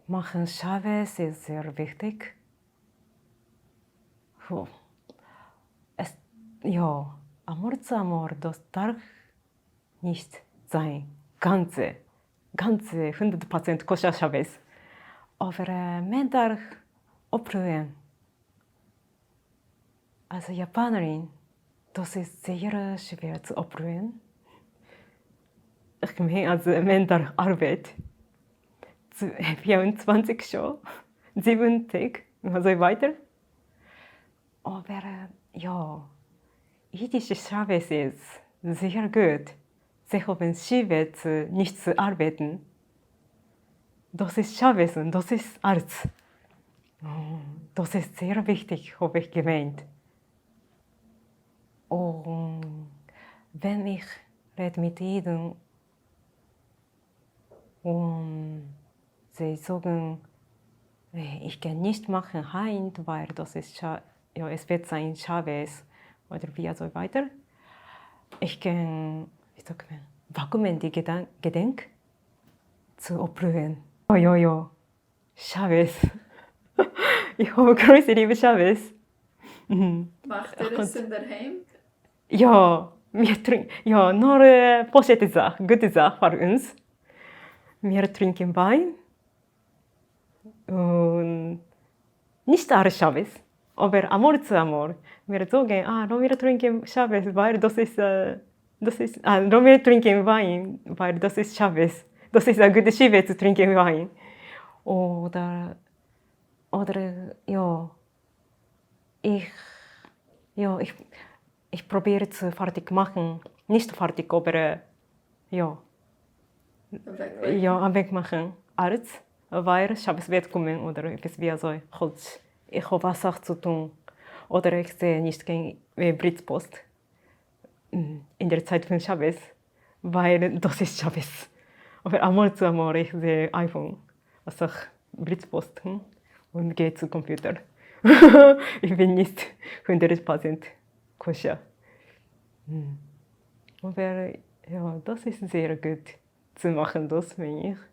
מאכן שבת איז זייער וויכטיג. עס יא, אמאל צו אמאל דאס דארף נישט זיין גאנצע גאנצע 100% kosher שבת, אבער מען דארף אפרוען. אלס יאפאנערין דאס איז זייער שווער צו אפרוען, איך מיין אז מען דארף ארבעט 24 שעה, 7 טעג און אזוי ווייטער, אבער יא, אידישע שבת איז זייער גוט, זיי האבן סיבה צו נישט צו ארבעטן, דאס איז שבת און דאס איז אלץ, דאס איז זייער וויכטיג האב איך געמיינט, און ווען איך רעד מיט אידן און זיי זאגן איך קען נישט מאכן היינט ווייל דאס איז יא עס וועט זיין שבת אדער ווי אזוי ווייטער, איך קען ווי זאגט מען באקומען די געדענק צו אפרוען. יא יא יא שבת, איך האב גרויסע ליבע שבת. מאכט איר עס אינדערהיים? יא, מיר טרינקען, יא, נאר פשוט'ע זאך, גוטע זאך פאר אונז, מיר טרינקען וויין, און נישט אלע שבת, אבער אמאל צו אמאל, מיר זאגן, אה, לאמיר טרינקען שבת ווייל דאס איז, דאס איז, אה, לאמיר טרינקען וויין ווייל דאס איז שבת, דאס איז א גוטע סיבה צו טרינקען וויין, אדער, אדער, יא, איך, יא, איך, איך פרוביר צו פארטיג מאכן, נישט פארטיג אבער יא, יא אוועק מאכן אלץ, ווייל שבת וועט קומען אדער עפעס ווי אזוי, כאטש איך האב אסאך צו טון, אדער איך זע נישט קיין בריצפאסט אין דער צייט פון שבת, ווייל דאס איז שבת, אבער אמאל צו אמאל איך זע iPhone אסאך בליצפאסטן און גיי צו קאמפיוטער, איך בין נישט 100% kosher, אבער יא דאס איז זייער גוט צו מאכן דאס מיין איך.